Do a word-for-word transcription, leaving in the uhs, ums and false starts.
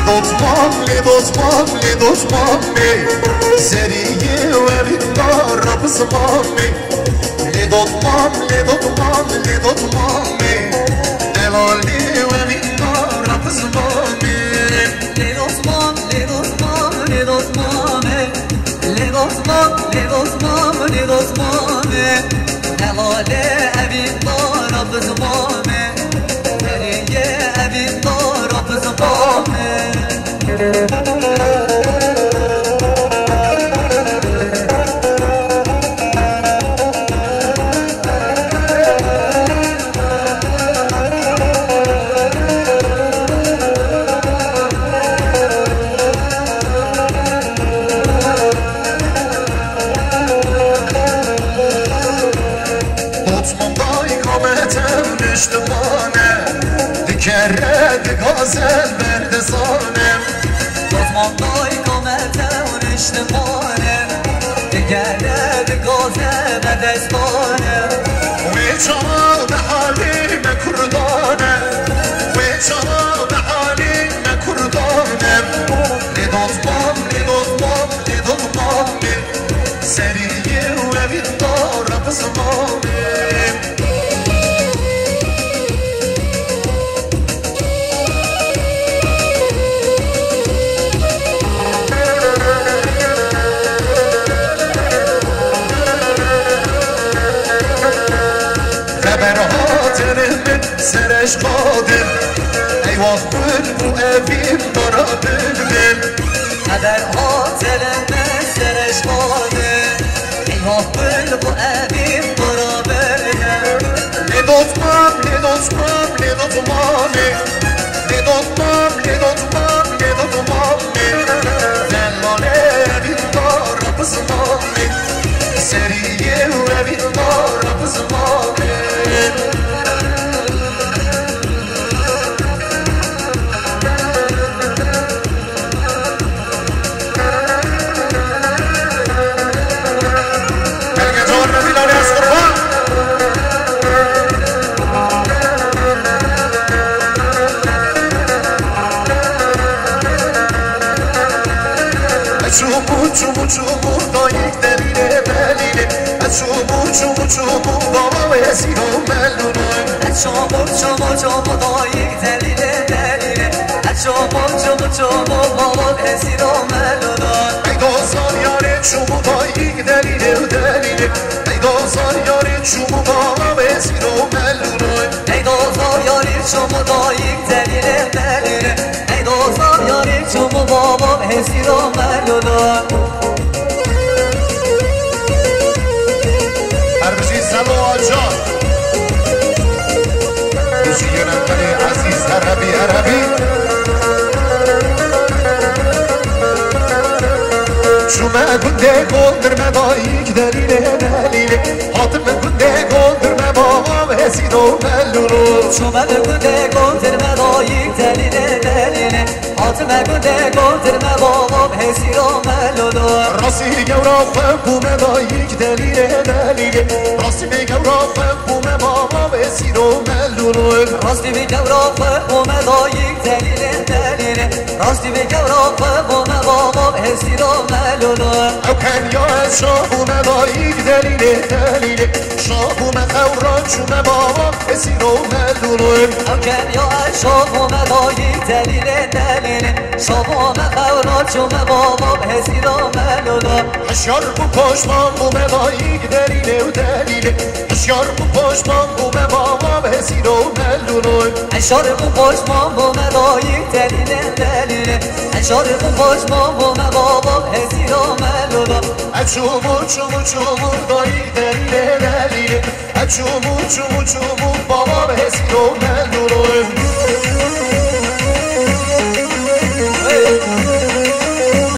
Dotmam, lê dotmam, lê dotmam, lê seriyê wevî dara bizmamê. Lê dotmam, lê dotmam, lê dotmamê. Delalê wevî dara bizmamê. Lê dotmam, lê dotmam, lê dotmamê. Lê dotmam, lê dotmam, lê dotmamê. Delalê evî dara bizmamê. Seriyê evî dara bizmamê. Dotman dayika me tev niştimane, dikere digaze berdesane. Dotman dayika me tev niştimane, dikere digaze berdesane. Wê çawa be halê me kurdane, wê çawa be halê me kurdane. Lê dotman, lê dotman, lê dotman, lê Seriyê wevî dara bizmamê. Veber hatine min sereş qadin. Eyvah, bulbul evî dara bilbil. Xeber hatine me sereş xwade. Eyvah, bil bu evî xwe ra berde. Lê dotmam, lê dotmam, lê dotmamê. Lê dotmam, lê dotmam, lê dotmamê. Delalê evî dara bizmamê. Seriyê evî dara bizmamê. Çumu çumu çumu dayik delîlê delîlê. Çumu çumu çumu baba wê sîro melûnay. Çumu çumu çumu dayik delîlê delîlê. Çumu çumu çumu baba wê sîro melûnay. Ey dozan yarê çumu dayik delîlê delîlê. Ey dozan yarê çumu baba wê sîro melûnay. Ey dozan yarê çumu dayik delîlê delîlê. Ey dozan yarê çumu baba hesîra melûnay. Her bijî Selo Acar. Bijî yönetmenê ezîz Erhebî, Erhebî. Çûme gundê Gondir me dayik delîlê delîlê. Hatime gundê Gondir me baba hesîro melûlo. Çûme gundê Gondir me dayik delîlê delîlê. Hatime gundê Gondir me baba hesîro melûlo. Rastî gewra xwe bûme dayik delîlê delîlê. Rastî me gewra xwe bûme baba hesîro melûlo. Rastî me gewra xwe bûme dayik delîlê delîlê. Rastî vê gewra xwe bûme baba hesîra melûlo. Ew keniya ez şa bûme dayik delîlê delîlê. Şa bûme xewra çûme baba hesîro melûlo. Ew keniya ez şa bûme dayik delîlê delîlê. Şa bûme xewra çûme baba hesîra melûlo. Hişyar bû poşman bûme dayik delîlê û delîlê. Hişyar bû poşman bûme baba hesîro melûlo. Hişyar bû poşman bûme dayik delîlê delîlê. Hişyar bû poşman bûme baba hesîro melûlo. E çûmû çûmû çûmû dayik delîlê delîlê. E çûmû çûmû çûmû baba hesîro melûlo.